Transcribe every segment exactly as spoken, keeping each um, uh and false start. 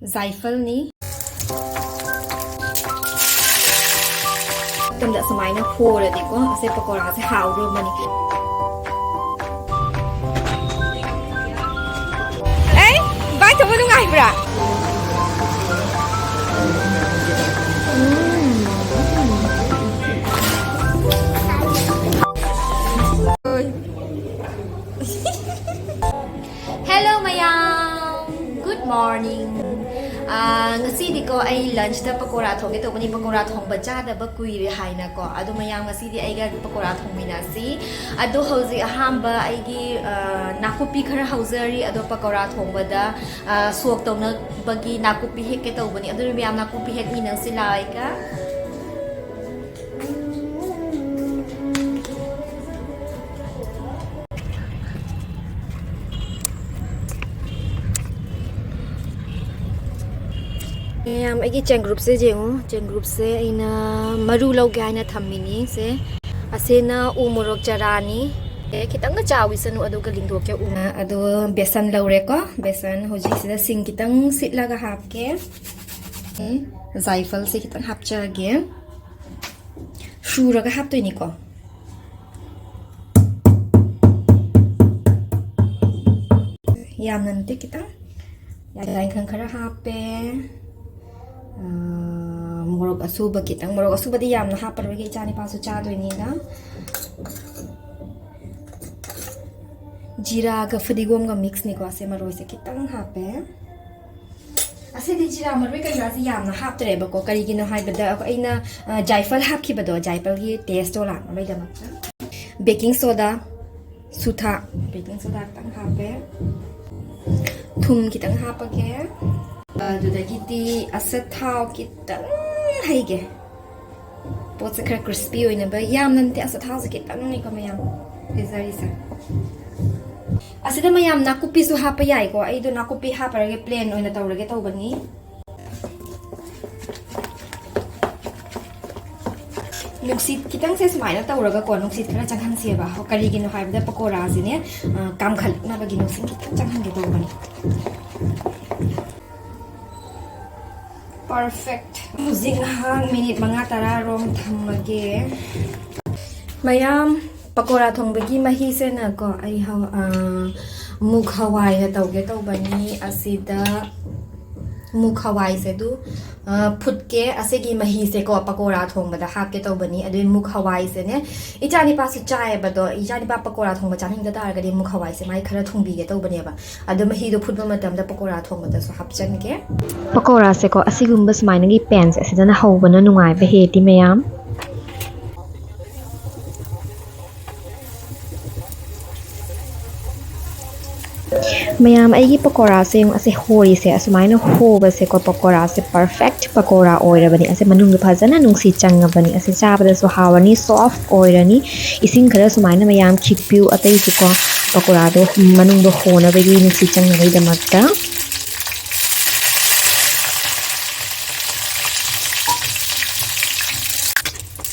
ꯖꯥꯏꯐꯜꯅꯤ꯫ ꯃꯇꯝꯗ ꯑꯁꯨꯃꯥꯏꯅ ꯍꯣꯔꯗꯤꯀꯣ, ꯑꯁꯦ ꯄꯀꯣꯔꯥꯁꯦ ꯍꯥꯎꯗꯣꯔꯕꯅꯤ꯫ ꯑꯩ ꯕꯥꯏ ꯊꯧꯕ ꯅꯨꯡꯉꯥꯏꯕ꯭ꯔꯥ? Hello ꯃꯌꯥꯝ, good morning. ꯑꯥ, ꯉꯁꯤꯗꯤꯀꯣ ꯑꯩ lunchꯇ ꯄꯀꯣꯔꯥ ꯊꯣꯡꯒꯦ ꯇꯧꯕꯅꯤ, ꯄꯀꯣꯔꯥ ꯊꯣꯡꯕ ꯆꯥꯗꯕ ꯀꯨꯏꯔꯦ ꯍꯥꯏꯅꯀꯣ꯫ ꯑꯗꯣ ꯃꯌꯥꯝ ꯉꯁꯤꯗꯤ ꯑꯩꯒ ꯄꯀꯣꯔꯥ ꯊꯣꯡꯃꯤꯟꯅꯁꯤ꯫ ꯑꯗꯣ ꯍꯧꯖꯤꯛ ꯑꯍꯥꯟꯕ ꯑꯩꯒꯤ, ꯑꯥ, ꯅꯥꯀꯨꯞꯄꯤ ꯈꯔ ꯍꯧꯖꯔꯤ, ꯑꯗꯣ ꯄꯀꯣꯔꯥ ꯊꯣꯡꯕꯗ, ꯑꯥ, ꯁꯣꯛ ꯇꯧꯅꯕꯒꯤ ꯅꯥꯀꯨꯞꯄꯤ ꯍꯦꯛꯀꯦ ꯇꯧꯕꯅꯤ꯫ ꯑꯗꯨꯅ ꯃꯌꯥꯝ ꯅꯥꯀꯨꯞꯄꯤ ꯍꯦꯛꯃꯤꯟꯅꯁꯤ ꯂꯥꯛꯑꯣ ꯑꯩꯒ꯫ ꯃꯌꯥꯝ, ꯑꯩꯒꯤ ꯆꯦꯡꯒ꯭ꯔꯨꯞꯁꯦ ꯌꯦꯡꯉꯨ꯫ ꯆꯦꯡꯒ꯭ꯔꯨꯞꯁꯦ ꯑꯩꯅ ꯃꯔꯨ ꯂꯧꯒꯦ ꯍꯥꯏꯅ ꯊꯝꯃꯤꯅꯤ꯫ ꯁꯦ, ꯑꯁꯤꯅ ꯎ ꯃꯣꯔꯣꯛ ꯆꯔꯥꯅꯤ꯫ ꯑꯦ, ꯈꯤꯇꯪꯒ ꯆꯥꯎꯏꯁꯅꯨ, ꯑꯗꯨꯒ ꯂꯤꯡꯊꯣꯛꯀꯦ꯫ ꯎ, ꯑꯗꯣ ꯕꯦꯁꯟ ꯂꯧꯔꯦꯀꯣ꯫ ꯕꯦꯁꯟ ꯍꯧꯖꯤꯛꯁꯤꯗ ꯁꯤꯡ ꯈꯤꯇꯪ ꯁꯤꯠꯂꯒ ꯍꯥꯞꯀꯦ꯫ ꯎꯝ, ꯖꯥꯏꯐꯜꯁꯦ ꯈꯤꯇꯪ ꯍꯥꯞꯆꯒꯦ꯫ ꯁꯨꯔꯒ ꯍꯥꯞꯇꯣꯏꯅꯤꯀꯣ꯫ ꯌꯥꯝꯅ ꯅꯠꯇꯦ, ꯈꯤꯇꯪ꯫ ꯌꯥꯏꯈꯪ ꯈꯔ ꯍꯥꯞꯄꯦ꯫ ꯑꯥ, ꯃꯣꯔꯣꯛ ꯑꯁꯨꯕ ꯈꯤꯇꯪ, ꯃꯣꯔꯣꯛ ꯑꯁꯨꯕꯗꯤ ꯌꯥꯝꯅ ꯍꯥꯞꯄꯔꯣꯏꯒꯦ, ꯏꯆꯥ ꯅꯤꯄꯥꯁꯨ ꯆꯥꯗꯣꯏꯅꯤꯅ꯫ ꯖꯤꯔꯥꯒ ꯐꯗꯤꯒꯣꯝꯒ mixꯅꯤꯀꯣ, ꯑꯁꯦ ꯃꯔꯣꯏꯁꯦ ꯈꯤꯇꯪ ꯍꯥꯞꯄꯦ꯫ ꯑꯁꯤꯗꯤ ꯖꯤꯔꯥ ꯃꯔꯣꯏ ꯀꯩꯀꯥꯁꯦ ꯌꯥꯝꯅ ꯍꯥꯞꯇ꯭ꯔꯦꯕꯀꯣ, ꯀꯔꯤꯒꯤꯅꯣ ꯍꯥꯏꯕꯗ ꯑꯩꯈꯣꯏ, ꯑꯩꯅ, ꯑ, ꯖꯥꯏꯐꯜ ꯍꯥꯞꯈꯤꯕꯗꯣ, ꯖꯥꯏꯐꯜꯒꯤ tasteꯇꯣ ꯂꯥꯛꯅꯕꯒꯤꯗꯃꯛꯇ꯫ Baking soda, ꯁꯨꯊꯥ, baking soda ꯈꯤꯇꯪ ꯍꯥꯞꯄꯦ, ꯊꯨꯝ ꯈꯤꯇꯪ ꯍꯥꯞꯄꯒꯦ, ꯑꯗꯨꯗꯒꯤꯗꯤ ꯑꯆꯥꯊꯥꯎ ꯈꯤꯇꯪ ꯍꯩꯒꯦ꯫ ꯄꯣꯠꯁꯦ ꯈꯔ crispy ꯑꯣꯏꯅꯕ, ꯌꯥꯝꯅ ꯅꯠꯇꯦ, ꯑꯆꯥꯊꯥꯎꯁꯦ ꯈꯤꯇꯪꯅꯤꯀꯣ ꯃꯌꯥꯝ ꯍꯩꯖꯔꯤꯁꯦ꯫ ꯑꯁꯤꯗ ꯃꯌꯥꯝ ꯅꯥꯀꯨꯞꯄꯤꯁꯨ ꯍꯥꯞꯄ ꯌꯥꯏꯀꯣ, ꯑꯩꯗꯣ ꯅꯥꯀꯨꯞꯄꯤ ꯍꯥꯞꯄꯔꯒꯦ, plain ꯑꯣꯏꯅ ꯇꯧꯔꯒꯦ ꯇꯧꯕꯅꯤ꯫ ꯅꯨꯡꯁꯤꯠ ꯈꯤꯇꯪꯁꯦ ꯁꯨꯃꯥꯏꯅ ꯇꯧꯔꯒꯀꯣ, ꯅꯨꯡꯁꯤꯠ ꯈꯔ ꯆꯪꯍꯟꯁꯦꯕ꯫ ꯀꯔꯤꯒꯤꯅꯣ ꯍꯥꯏꯕꯗ ꯄꯀꯣꯔꯥꯁꯤꯅꯦ, ꯑ, ꯀꯥꯝꯈꯠꯂꯛꯅꯕꯒꯤ ꯅꯨꯡꯁꯤꯠ ꯈꯤꯇꯪ ꯆꯪꯍꯟꯒꯦ ꯇꯧꯕꯅꯤ꯫ Perfect. ꯍꯧꯖꯤꯛ ꯉꯥꯏꯍꯥꯛ ꯃꯤꯅꯤꯠ ꯃꯉꯥ ꯇꯔꯥ ꯔꯣꯝ ꯊꯝꯃꯒꯦ꯫ ꯃꯌꯥꯝ, ꯄꯀꯣꯔꯥ ꯊꯣꯡꯕꯒꯤ ꯃꯍꯤꯁꯦꯅꯀꯣ, ꯑꯩ ꯍꯧ-, ꯑ, ꯃꯨꯛ ꯍꯋꯥꯏꯅ ꯇꯧꯒꯦ ꯇꯧꯕꯅꯤ꯫ ꯑꯁꯤꯗ ꯃꯨꯛ ꯍꯋꯥꯏꯁꯦ ꯑꯗꯨ, ꯑ, ꯐꯨꯠꯀꯦ꯫ ꯑꯁꯤꯒꯤ ꯃꯍꯤꯁꯦꯀꯣ ꯄꯀꯣꯔꯥ ꯊꯣꯡꯕꯗ ꯍꯥꯞꯀꯦ ꯇꯧꯕꯅꯤ꯫ ꯑꯗꯨꯏ ꯃꯨꯛ ꯍꯋꯥꯏꯁꯦꯅꯦ, ꯏꯆꯥꯅꯤꯄꯥꯁꯨ ꯆꯥꯏꯌꯦꯕ꯫ ꯑꯗꯣ ꯏꯆꯥꯅꯤꯄꯥ ꯄꯀꯣꯔꯥ ꯊꯣꯡꯕ ꯆꯥꯅꯤꯡꯗ ꯇꯥꯔꯒꯗꯤ ꯃꯨꯛ ꯍꯋꯥꯏꯁꯦ ꯃꯥꯏ ꯈꯔ ꯊꯣꯡꯕꯤꯒꯦ ꯇꯧꯕꯅꯦꯕ꯫ ꯑꯗꯣ ꯃꯍꯤꯗꯣ ꯐꯨꯠꯄ ꯃꯇꯝꯗ ꯄꯀꯣꯔꯥ ꯊꯣꯡꯕꯗꯁꯨ ꯍꯥꯞꯆꯟꯒꯦ꯫ ꯄꯀꯣꯔꯥꯁꯦꯀꯣ ꯑꯁꯤꯒꯨꯝꯕ ꯁꯨꯃꯥꯏꯅꯒꯤ ꯄꯦꯟꯁꯦ ꯑꯁꯤꯗꯅ ꯍꯧꯕꯅ ꯅꯨꯡꯉꯥꯏꯕ ꯍꯦꯜꯂꯤ ꯃꯌꯥꯝ꯫ ꯃꯌꯥꯝ, ꯑꯩꯒꯤ ꯄꯀꯣꯔꯥꯁꯦ ꯌꯦꯡꯉꯨ, ꯑꯁꯦ ꯍꯣꯔꯤꯁꯦ, ꯑꯁꯨꯃꯥꯏꯅ ꯍꯣꯕꯁꯦꯀꯣ, ꯄꯀꯣꯔꯥꯁꯦ perfect ꯄꯀꯣꯔꯥ ꯑꯣꯏꯔꯕꯅꯤ꯫ ꯑꯁꯦ ꯃꯅꯨꯡꯗ ꯐꯖꯅ ꯅꯨꯡꯁꯤ ꯆꯪꯉꯕꯅꯤ꯫ ꯑꯁꯦ ꯆꯥꯕꯗꯁꯨ ꯍꯥꯎꯔꯅꯤ, soft ꯑꯣꯏꯔꯅꯤ꯫ ꯏꯁꯤꯡ ꯈꯔ ꯁꯨꯃꯥꯏꯅ ꯃꯌꯥꯝ ꯈꯤꯛꯄꯤꯌꯨ, ꯑꯇꯩꯁꯨꯀꯣ, ꯄꯀꯣꯔꯥꯗꯣ ꯃꯅꯨꯡꯗ ꯍꯣꯅꯕꯒꯤ, ꯅꯨꯡꯁꯤ ꯆꯪꯅꯕꯒꯤꯗꯃꯛꯇ꯫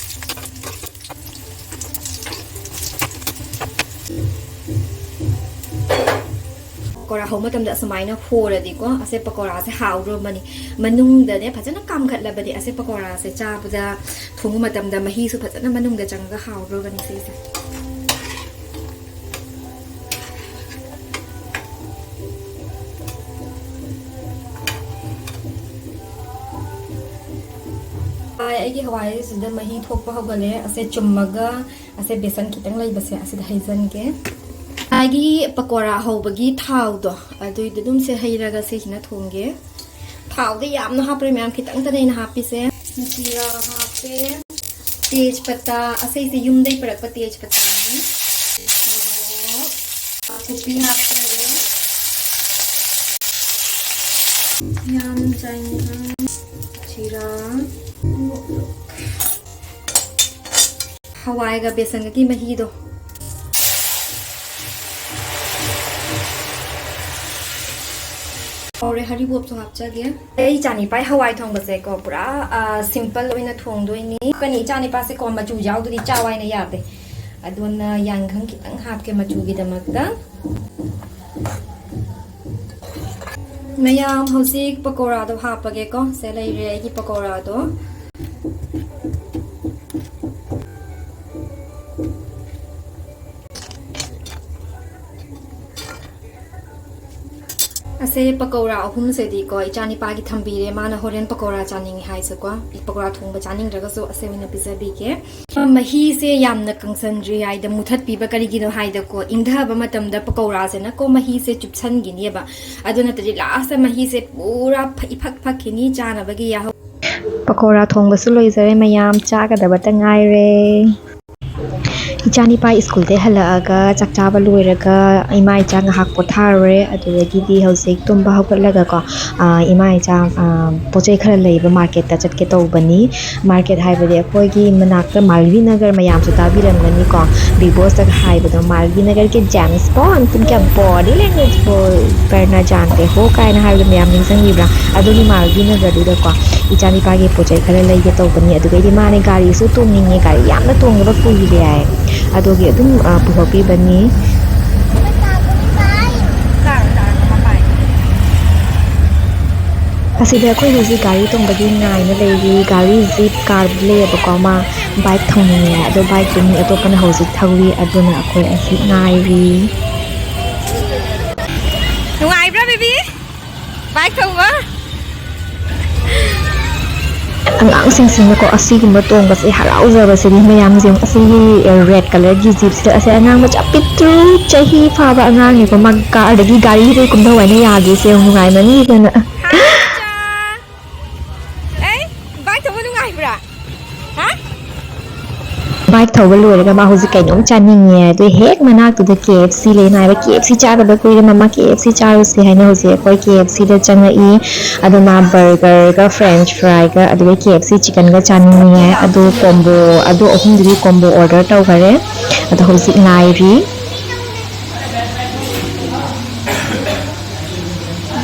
ꯄꯀꯣꯔꯥ ꯍꯧꯕ ꯃꯇꯝꯗ ꯑꯁꯨꯃꯥꯏꯅ ꯍꯣꯔꯗꯤꯀꯣ, ꯑꯁꯦ ꯄꯀꯣꯔꯥꯁꯦ ꯍꯥꯎꯗ꯭ꯔꯣꯕꯅꯤ꯫ ꯃꯅꯨꯡꯗꯅꯦ ꯐꯖꯅ ꯀꯥꯝꯈꯠꯂꯕꯗꯤ ꯑꯁꯦ ꯄꯀꯣꯔꯥꯁꯦ ꯆꯥꯕꯗ, ꯊꯣꯡꯕ ꯃꯇꯝꯗ ꯃꯍꯤꯁꯨ ꯐꯖꯅ ꯃꯅꯨꯡꯗ ꯆꯪꯉꯒ ꯍꯥꯎꯗ꯭ꯔꯣꯕꯅꯤ ꯁꯤꯁꯦ꯫ ꯑꯩꯒꯤ ꯍꯋꯥꯏꯁꯤꯗ ꯃꯍꯤ ꯊꯣꯛꯄ ꯍꯧꯒꯠꯂꯦ꯫ ꯑꯁꯦ ꯆꯨꯝꯃꯒ ꯑꯁꯦ ꯕꯦꯁꯟ ꯈꯤꯇꯪ ꯂꯩꯕꯁꯦ ꯑꯁꯤꯗ ꯍꯩꯖꯟꯒꯦ꯫ ꯉꯁꯥꯏꯒꯤ ꯄꯀꯣꯔꯥ ꯍꯧꯕꯒꯤ ꯊꯥꯎꯗꯣ, ꯑꯗꯨꯏꯗꯣ ꯑꯗꯨꯝ ꯁꯦ ꯍꯩꯔꯒ ꯁꯤꯁꯤꯅ ꯊꯣꯡꯒꯦ꯫ ꯊꯥꯎꯗꯤ ꯌꯥꯝꯅ ꯍꯥꯞꯄ꯭ꯔꯦ ꯃꯌꯥꯝ, ꯈꯤꯇꯪꯇꯅꯦ ꯑꯩꯅ ꯍꯥꯞꯄꯤꯁꯦ꯫ ꯖꯤꯔꯥ ꯍꯥꯞꯄꯦ, ꯇꯦꯖꯄꯇꯥ, ꯑꯁꯤꯁꯦ ꯌꯨꯝꯗꯩ ꯄꯨꯔꯛꯄ ꯇꯦꯖꯄꯇꯥꯅꯤ꯫ ꯃꯣꯔꯣꯛ, ꯅꯥꯀꯨꯞꯄꯤ ꯍꯥꯞꯆꯔꯦ꯫ ꯌꯥꯝ ꯆꯥꯏꯅ, ꯖꯤꯔꯥ, ꯍꯋꯥꯏꯒ ꯕꯦꯁꯟꯒꯒꯤ ꯃꯍꯤꯗꯣ꯫ ꯍꯧꯔꯦ, ꯍꯔꯤꯕꯣꯞꯁꯨ ꯍꯥꯞꯆꯒꯦ꯫ ꯑꯩ ꯏꯆꯥꯅꯤꯄꯥꯏ ꯍꯋꯥꯏ ꯊꯣꯡꯕꯁꯦꯀꯣ, ꯄꯨꯔꯥ, ꯑ, simple ꯑꯣꯏꯅ ꯊꯣꯡꯗꯣꯏꯅꯤ꯫ ꯀꯅꯤ ꯏꯆꯥꯅꯤꯄꯥꯁꯦꯀꯣ, ꯃꯆꯨ ꯌꯥꯎꯗꯗꯤ ꯆꯥꯎ ꯍꯥꯏꯅ ꯌꯥꯗꯦ꯫ ꯑꯗꯨꯅ ꯌꯥꯡꯈꯪ ꯈꯤꯇꯪ ꯍꯥꯞꯀꯦ ꯃꯆꯨꯒꯤꯗꯃꯛꯇ꯫ ꯃꯌꯥꯝ, ꯍꯧꯖꯤꯛ ꯄꯀꯧꯔꯥꯗꯣ ꯍꯥꯞꯄꯒꯦꯀꯣ꯫ ꯁꯦ, ꯂꯩꯔꯦ ꯑꯩꯒꯤ ꯄꯀꯧꯔꯥꯗꯣ꯫ ꯑꯁꯦ, ꯄꯀꯧꯔꯥ ꯑꯍꯨꯝꯁꯤꯗꯤꯀꯣ, ꯏꯆꯥꯅꯤꯄꯥꯒꯤ ꯊꯝꯕꯤꯔꯦ꯫ ꯃꯥꯅ ꯍꯣꯔꯦꯟ ꯄꯀꯧꯔꯥ ꯆꯥꯅꯤꯡꯉꯦ ꯍꯥꯏꯁꯨꯀꯣ, ꯄꯀꯧꯔꯥ ꯊꯣꯡꯕ ꯆꯥꯅꯤꯡꯗ꯭ꯔꯒꯁꯨ ꯑꯁꯦ ꯑꯣꯏꯅ ꯄꯤꯖꯕꯤꯒꯦ꯫ ꯃꯍꯤꯁꯦ ꯌꯥꯝꯅ ꯀꯪꯁꯟꯗ꯭ꯔꯤꯉꯩꯗ ꯃꯨꯊꯠꯄꯤꯕ꯫ ꯀꯔꯤꯒꯤꯅꯣ ꯍꯥꯏꯗꯀꯣ, ꯏꯪꯊꯕ ꯃꯇꯝꯗ ꯄꯀꯧꯔꯥꯁꯤꯅꯀꯣ ꯃꯍꯤꯁꯦ ꯆꯨꯞꯁꯟꯈꯤꯅꯦꯕ꯫ ꯑꯗꯨ ꯅꯠꯇ꯭ꯔꯗꯤ ꯂꯥꯁꯇ ꯃꯍꯤꯁꯦ ꯄꯨꯔꯥ ꯐ-, ꯏꯐꯛ ꯐꯛꯈꯤꯅꯤ ꯆꯥꯅꯕꯒꯤ ꯌꯥꯍꯧ꯫ ꯄꯀꯧꯔꯥ ꯊꯣꯡꯕꯁꯨ ꯂꯣꯏꯖꯔꯦ ꯃꯌꯥꯝ, ꯆꯥꯒꯗꯕꯇ ꯉꯥꯏꯔꯦ꯫ ꯏꯆꯥꯅꯤꯄꯥ ꯁ꯭ꯀꯨꯜꯗꯩ ꯍꯜꯂꯛꯑꯒ, ꯆꯥꯛ ꯆꯥꯕ ꯂꯣꯏꯔꯒ, ꯏꯃꯥ ꯏꯆꯥ ꯉꯥꯏꯍꯥꯛ ꯄꯣꯊꯥꯔꯨꯔꯦ꯫ ꯑꯗꯨꯗꯒꯤꯗꯤ ꯍꯧꯖꯤꯛ ꯇꯨꯝꯕ ꯍꯧꯒꯠꯂꯒꯀꯣ, ꯑꯥ, ꯏꯃꯥ ꯏꯆꯥ, ꯑꯥ, ꯄꯣꯠ ꯆꯩ ꯈꯔ ꯂꯩꯕ ꯃꯥꯔꯀꯦꯠꯇ ꯆꯠꯀꯦ ꯇꯧꯕꯅꯤ꯫ ꯃꯥꯔꯀꯦꯠ ꯍꯥꯏꯕꯗꯤ ꯑꯩꯈꯣꯏꯒꯤ ꯃꯅꯥꯛꯇ ꯃꯥꯜꯕꯤ ꯅꯒꯔ, ꯃꯌꯥꯝꯁꯨ ꯇꯥꯕꯤꯔꯝꯒꯅꯤꯀꯣ, ꯕꯤꯒ ꯕꯣꯁꯇꯒ ꯍꯥꯏꯕꯗꯣ, "ꯃꯥꯜꯕꯤ ꯅꯒꯔ ꯀꯤ ꯖꯦꯝꯁ ꯕꯣꯟ, ꯇꯨꯝ ꯀꯌꯥꯝ body language ꯕꯣꯜ ꯀꯔꯅ ꯖꯥꯟꯇꯦ ꯍꯣ" ꯀꯥꯏꯅ ꯍꯥꯏꯕꯗꯣ ꯃꯌꯥꯝ ꯅꯤꯡꯁꯤꯡꯕꯤꯕ꯭ꯔꯥ? ꯑꯗꯨꯒꯤ ꯃꯥꯜꯕꯤ ꯅꯒꯔꯗꯨꯗꯀꯣ ꯏꯆꯥꯅꯤꯄꯥꯒꯤ ꯄꯣꯠ ꯆꯩ ꯈꯔ ꯂꯩꯒꯦ ꯇꯧꯕꯅꯤ꯫ ꯑꯗꯨꯒꯩꯗꯤ ꯃꯥꯅꯦ ꯒꯥꯔꯤꯁꯨ ꯇꯣꯡꯅꯤꯡꯉꯦ, ꯒꯥꯔꯤ ꯌꯥꯝꯅ ꯇꯣꯡꯗꯕ ꯀꯨꯏꯔꯦ ꯍꯥꯏ꯫ ꯑꯗꯨꯒꯤ ꯑꯗꯨꯝ, ꯑ, ꯄꯨꯊꯣꯛꯄꯤꯕꯅꯤ꯫ ꯑꯁꯤꯗ ꯑꯩꯈꯣꯏ ꯍꯧꯖꯤꯛ ꯒꯥꯔꯤ ꯇꯣꯡꯕꯒꯤ ꯉꯥꯏꯅ ꯂꯩꯔꯤ꯫ ꯒꯥꯔꯤ, ꯖꯤꯞ, ꯀꯥꯔ ꯂꯩꯌꯦꯕꯀꯣ꯫ ꯃꯥ ꯕꯥꯏꯛ ꯊꯧꯅꯤꯡꯉꯦ, ꯑꯗꯣ ꯕꯥꯏꯛꯇꯨ ꯃꯤ ꯑꯇꯣꯞꯄꯅ ꯍꯧꯖꯤꯛ ꯊꯧꯔꯤ, ꯑꯗꯨꯅ ꯑꯩꯈꯣꯏ ꯑꯁꯤ ꯉꯥꯏꯔꯤ꯫ ꯅꯨꯡꯉꯥꯏꯕ꯭ꯔꯥ, ꯕꯦꯕꯤ? ꯕꯥꯏꯛ ꯊꯧꯕ? ꯑꯉꯥꯡꯁꯤꯡꯁꯤꯅꯀꯣ ꯑꯁꯤꯒꯨꯝꯕ ꯇꯣꯡꯕꯁꯦ ꯍꯔꯥꯎꯖꯕꯁꯤꯗꯤ꯫ ꯃꯌꯥꯝꯁꯦ ꯑꯁꯤꯒꯤ ꯔꯦꯗ ꯀꯂꯔꯒꯤ ꯖꯤꯞꯁꯤꯗ, ꯑꯁꯦ ꯑꯉꯥꯡ ꯃꯆꯥ ꯄꯤꯛꯇ꯭ꯔꯨ, ꯆꯍꯤ ꯐꯥꯕ ꯑꯉꯥꯡꯅꯤꯀꯣ, ꯃꯥ ꯀꯥꯔꯗꯒꯤ ꯒꯥꯔꯤꯗꯒꯤ ꯀꯨꯝꯊꯧ ꯍꯥꯏꯅ ꯌꯥꯗ꯭ꯔꯤꯁꯦ ꯌꯥꯝ ꯅꯨꯡꯉꯥꯏꯃꯟꯈꯤꯗꯅ꯫ ꯍꯥꯏ, ꯏꯆꯥ꯫ ꯑꯩ ꯕꯥꯏꯛ ꯊꯧꯕ ꯅꯨꯡꯉꯥꯏꯕ꯭ꯔꯥ? ꯍꯥ? ꯕꯥꯏꯛ ꯊꯧꯕ ꯂꯣꯏꯔꯒ ꯃꯥ ꯍꯧꯖꯤꯛ ꯀꯩꯅꯣꯝ ꯆꯥꯅꯤꯡꯉꯦ꯫ ꯑꯗꯨ ꯍꯦꯛ ꯃꯅꯥꯛꯇꯨꯗ ꯀꯦ ꯑꯦꯐ ꯁꯤ ꯂꯩꯅ ꯍꯥꯏꯕ, "ꯀꯦ ꯑꯦꯐ ꯁꯤ ꯆꯥꯗꯕ ꯀꯨꯏꯔꯦ ꯃꯃꯥ, ꯀꯦ ꯑꯦꯐ ꯁꯤ ꯆꯥꯔꯨꯁꯦ" ꯍꯥꯏꯅ ꯍꯧꯖꯤꯛ ꯑꯩꯈꯣꯏ ꯀꯦ ꯑꯦꯐ ꯁꯤꯗ ꯆꯪꯉꯛꯏ꯫ ꯑꯗꯣ ꯃꯥ ꯕꯔꯒꯔꯒ, ꯐ꯭ꯔꯦꯟꯆ ꯐ꯭ꯔꯥꯏꯒ, ꯑꯗꯨꯒ ꯀꯦ ꯑꯦꯐ ꯁꯤ ꯆꯤꯀꯟꯒ ꯆꯥꯅꯤꯡꯉꯦ꯫ ꯑꯗꯨ ꯀꯣꯝꯕꯣ, ꯑꯗꯨ ꯑꯍꯨꯝꯗꯨꯒꯤ ꯀꯣꯝꯕꯣ ꯑꯣꯔꯗꯔ ꯇꯧꯈꯔꯦ꯫ ꯑꯗꯣ ꯍꯧꯖꯤꯛ ꯉꯥꯏꯔꯤ꯫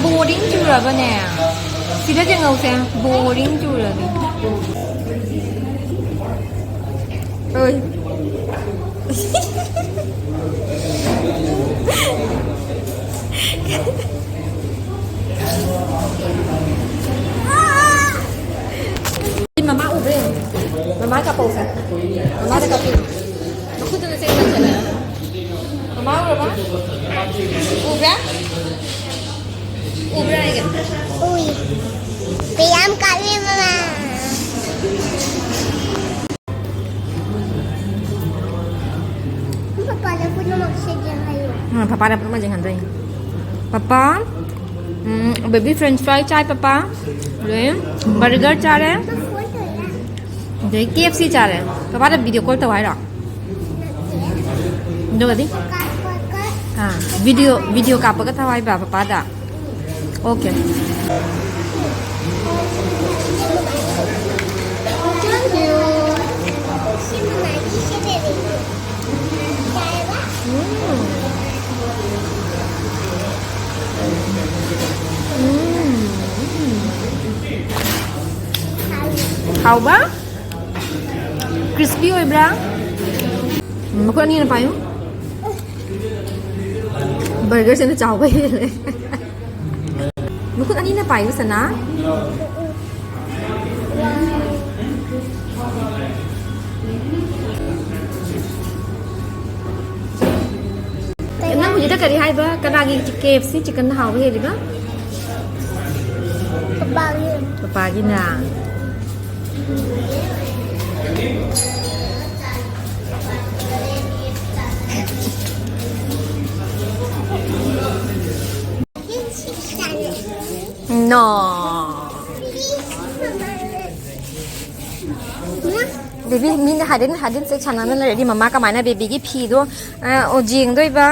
ꯕꯣꯔꯤꯡ ꯆꯨꯔꯕꯅꯦ? ꯁꯤꯗ ꯌꯦꯡꯍꯧꯁꯦ, ꯕꯣꯔꯤꯡ ꯆꯨꯔꯗꯤ꯫ ꯑꯣꯏ꯫ ꯃꯃꯥ ꯎꯕ꯭ꯔꯥ ꯌꯦꯡꯉꯨ꯫ ꯃꯃꯥ ꯀꯥꯞꯄꯧꯁꯦ꯫ ꯃꯃꯥꯗ ꯀꯥꯞꯄꯤꯌꯨ꯫ ꯃꯈꯨꯠꯇꯨꯅ ꯆꯦꯟ ꯆꯟꯁꯜꯂꯦ꯫ ꯃꯃꯥ ꯎꯔꯕ? ꯎꯕ꯭ꯔꯥ? ꯎꯕ꯭ꯔꯥ ꯍꯥꯏꯒꯦ? ꯎꯏ꯫ ꯃꯌꯥꯝ ꯀꯥꯞꯄꯤ ꯃꯃꯥ꯫ ꯄꯄꯥꯗ ꯄꯨꯝꯅꯃꯛ ꯁꯦꯝꯒꯦ ꯍꯥꯏꯌꯨ꯫ ꯎꯝ, ꯄꯄꯥꯗ ꯄꯨꯝꯅꯃꯛ ꯌꯦꯡꯍꯟꯗꯣꯏꯅꯤ꯫ ꯄꯄꯥ, ꯎꯝ, baby French fry ꯆꯥꯏ ꯄꯄꯥ꯫ ꯑꯗꯩ burger ꯆꯥꯔꯦ꯫ ꯐꯣꯟ ꯇꯧꯔꯤꯔꯥ? ꯑꯗꯩ K F C ꯆꯥꯔꯦ꯫ ꯄꯄꯥꯗ video call ꯇꯧ ꯍꯥꯏꯔꯣ? ꯅꯠꯇꯦ꯫ ꯑꯗꯨꯒꯗꯤ? ꯀꯥꯞꯄꯒ꯫ ꯑꯥ, video, video ꯀꯥꯞꯄꯒ ꯊꯋꯥꯏꯕ ꯄꯄꯥꯗ꯫ Okay. Thank you. ꯎꯝ꯫ ꯎꯝ꯫ ꯍꯥꯎꯕ? Crispy ꯑꯣꯏꯕ꯭ꯔꯥ? ꯎꯝ, ꯃꯈꯨꯠ ꯑꯅꯤꯅ ꯄꯥꯏꯌꯨ꯫ Burger ꯁꯤꯅ ꯆꯥꯎꯕ ꯍꯦꯜꯂꯦ꯫ ꯃꯈꯨꯠ ꯑꯅꯤꯅ ꯄꯥꯏꯌꯨ, ꯁꯅꯥ꯫ ꯅꯪ ꯍꯧꯖꯤꯛꯇ ꯀꯔꯤ ꯍꯥꯏꯕ? ꯀꯅꯥꯒꯤ K F C chicken ꯍꯥꯎꯕ ꯍꯦꯜꯂꯤꯕ? ꯄꯄꯥꯒꯤ꯫ ꯄꯄꯥꯒꯤꯅ꯫ No. Baby, ꯃꯤꯅ hide and, hide and seek ꯁꯥꯟꯅꯅ ꯂꯩꯔꯗꯤ ꯃꯃꯥ ꯀꯃꯥꯏꯅ baby ꯒꯤ ꯐꯤꯗꯣ, ꯑ, ꯑꯣ, ꯌꯦꯡꯗꯣꯏꯕ?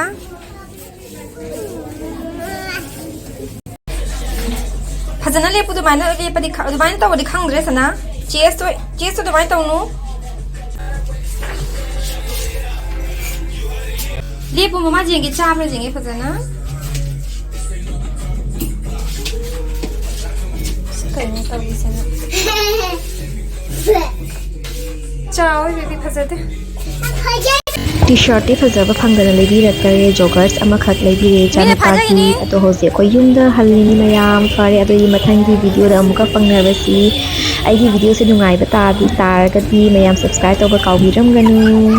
ꯐꯖꯅ ꯂꯦꯞꯄꯨ, ꯑꯗꯨꯃꯥꯏꯅ ꯂꯦꯞꯄꯗꯤ ꯈ-, ꯑꯗꯨꯃꯥꯏꯅ ꯇꯧꯕꯗꯤ ꯈꯪꯗ꯭ꯔꯦ, ꯁꯅꯥ꯫ Chest ꯇꯣ, chest ꯇꯣ ꯑꯗꯨꯃꯥꯏꯅ ꯇꯧꯅꯨ꯫ ꯂꯦꯞꯄꯨ, ꯃꯃꯥ ꯌꯦꯡꯒꯦ, ꯆꯥꯕ꯭ꯔꯥ ꯌꯦꯡꯒꯦ ꯐꯖꯅ꯫ ꯀꯩꯅꯣ ꯇꯧꯔꯤꯁꯤꯅ? ꯆꯥꯎꯋꯦ, baby, ꯐꯖꯗꯦ꯫ ꯇꯤ ꯁꯥꯔꯠꯇꯤ ꯐꯖꯕ ꯐꯪꯗꯅ ꯂꯩꯕꯤꯔꯛꯇꯔꯦ, ꯖꯣꯒꯔꯁ ꯑꯃꯈꯛ ꯂꯩꯕꯤꯔꯦ ꯏꯆꯥꯅꯨꯄꯥꯒꯤ꯫ ꯑꯗꯣ ꯍꯧꯖꯤꯛ ꯑꯩꯈꯣꯏ ꯌꯨꯝꯗ ꯍꯜꯂꯤꯅꯤ ꯃꯌꯥꯝ꯫ ꯐꯔꯦ, ꯑꯗꯨꯗꯤ ꯃꯊꯪꯒꯤ ꯚꯤꯗꯤꯑꯣꯗ ꯑꯃꯨꯛꯀ ꯐꯪꯅꯔꯁꯤ꯫ ꯑꯩꯒꯤ ꯚꯤꯗꯤꯑꯣꯁꯦ ꯅꯨꯡꯉꯥꯏꯕ ꯇꯥꯕꯤ ꯇꯥꯔꯒꯗꯤ ꯃꯌꯥꯝ ꯁꯕꯁꯀ꯭ꯔꯥꯏꯕ ꯇꯧꯕ ꯀꯥꯎꯕꯤꯔꯝꯒꯅꯨ꯫